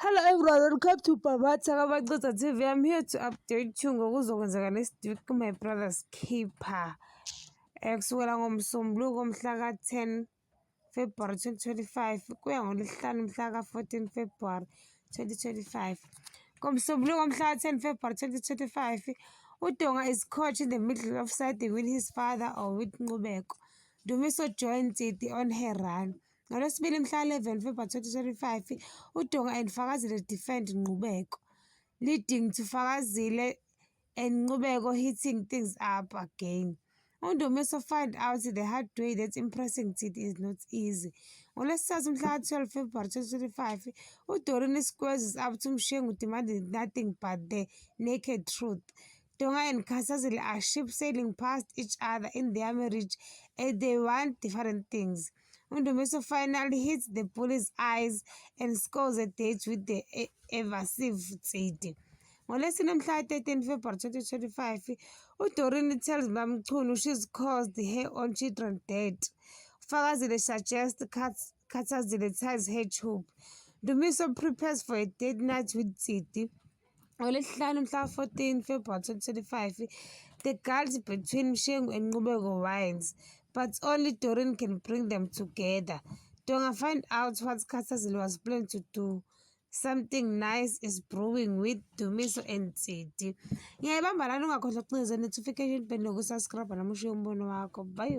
Hello everyone, welcome to Babatha Kabacoza TV. I'm here to update you ngokuzokwenzeka next week My Brother's Keeper. Kusukela ngoMsombuluko ngomhla ka-10 February 2025 kuya ngoLwesihlanu mhla ka-14 February 2025. NgoMsombuluko ngomhla ka-10 February 2025, uDonga is caught in the middle of siding with his father or with Nqubeko. Dumiso joined Tsitsi on her run. NgoLwesibili mhla 11 February 2025, uDonga and Fakazile defend Nqubeko, leading to Fakazile and Nqubeko hitting things up again. UNdumiso find out the hard way that impressing Tsitsi is not easy. NgoLwesithathu mhla 12 February 2025, uDoreen squares up to Mshengu demanding nothing but the naked truth. Donga and Kasazile are ship sailing past each other in their marriage and they want different things. Undumiso finally hits the police's eyes and scores a date with the evasive Tsitsi. NgoLwesine mhla 13 February 2025, uDoreen tells Mamchunu she's caused her own children dead. Fakazile suggests Kasazile ties her tube. Dumiso prepares for a date night with Tsitsi. NgoLwesihlanu mhla 14 February 2025, the gulf between Mshengu and Nqubeko winds, but only Doreen can bring them together. Donga find out what Kasazile was planning to do. Something nice is brewing with Dumiso and Tsitsi. Ngiyayibamba lana ungakhohlwa ukucindezela notification bell nokusubscribe namusho umbono wakho. Bye.